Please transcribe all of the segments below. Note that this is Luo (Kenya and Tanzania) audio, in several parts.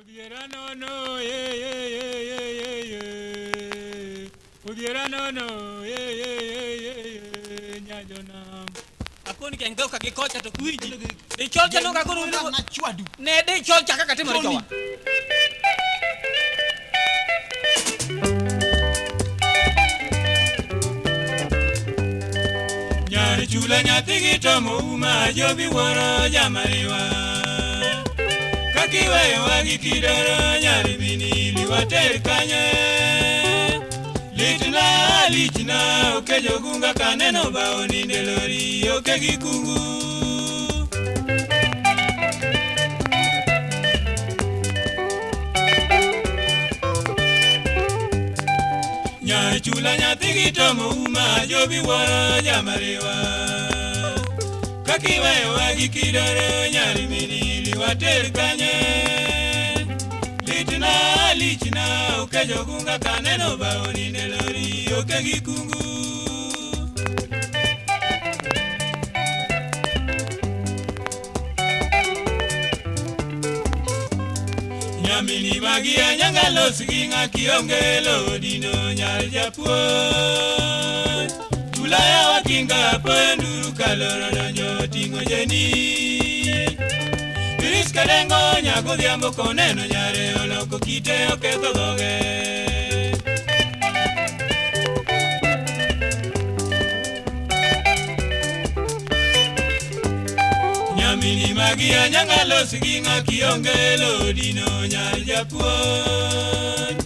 Odhiera nono, ye ye ye ye ye ye. Odhiera nono, ye ye ye ye ye. Nyajonam. Akoni keng dhoka gi kocha to kwinji. Dichol cha noka koro Ng'at nachwadu. Ne dichol cha kaka timore Tony. jowa. Nyar chula nyathi gi tomo uma jobi wuoro jamariwa. Kakiweyowa gi kidoro nyar mini liwater kanye. Litna lichna oke jogunga kaneno bao ninde lori oke gi kungu. Nyar chula nyathi gi tomo uma jobi wuoro jamariwa. Kakiweyowa gi kidoro nyar mini liwater kanye. Litna lichna oke jogunga kaneno bao ninde lori oke gi kungu. Nyamini magi anyanga los gi ng'a kionge lodino nyar japuonj. Ulaya wakinga apoyo nduru kaloro donjo ting'o jeni. Iris kadengo nyagodhiambo koneno nyare oloko kite oketho dhoge. Nyamini magi anyanga los gi ng'a kionge lodino nyar japuonj.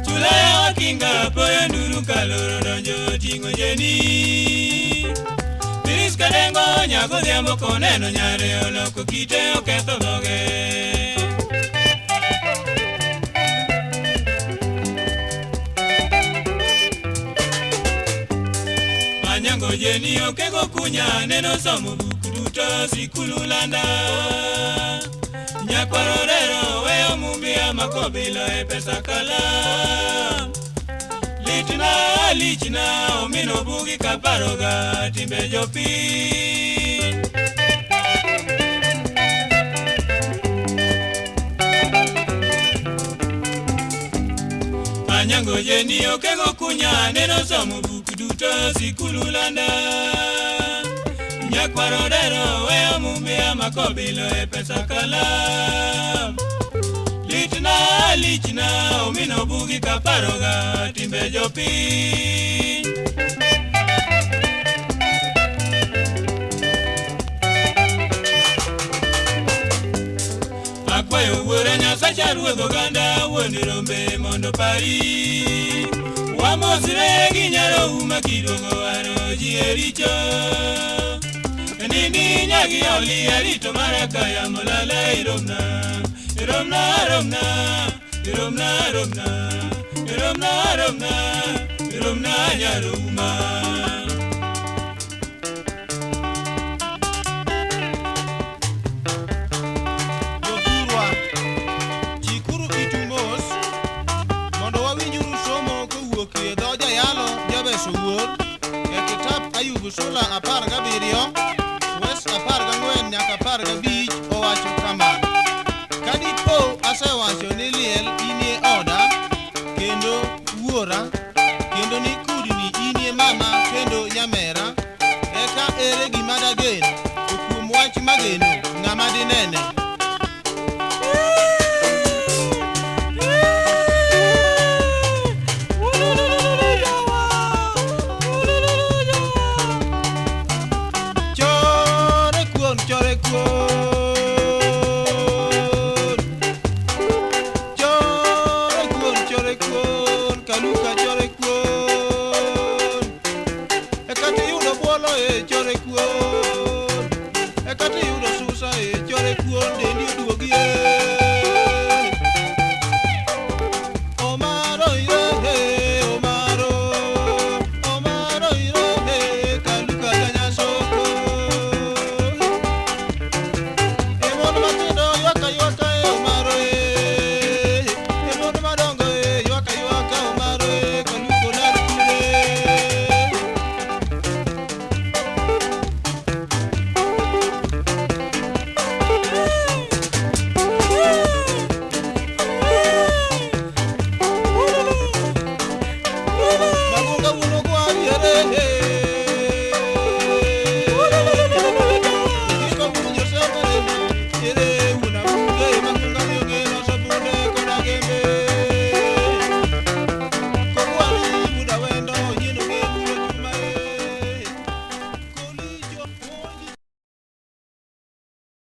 Chulaya wakinga apoyo nduru kaloro donjo ting'o jeni. Iris kadengo nyagodhiambo koneno nyare oloko kite oketho dhoge. Anyango jeni okego kunya neno somo buk duto sikulu landa. Nyakwaro rero weyo mumia makobilo e pesa kalam. Litna lichna omino bugi kaparoga timbe jopiny. Anyango jeni okego kunya neno somo buk duto sikulu landa. Nyakwaro dero weyo mumia makobilo e pesa kalam. Litna lichna omino bugi kaparoga timbe jopiny. Akwayo wuora Nyasacha ruodh oganda wuon rombe mondo pari. Wamosre gi nyarouma kiduogo waro ji e richo. Nindi nyagi oli arito mara kayamo lala iromna. Iromna romna, iromna romna, iromna romna, iromna nyarouma. Jothurwa, chikuru itu mos mondo wawinjuru somo kowuok e dho jayalo Jabez Owuor e kitap Ayub sula 17 wes 14 nyaka 15 owacho kama. Ka dipo asewacho ni liel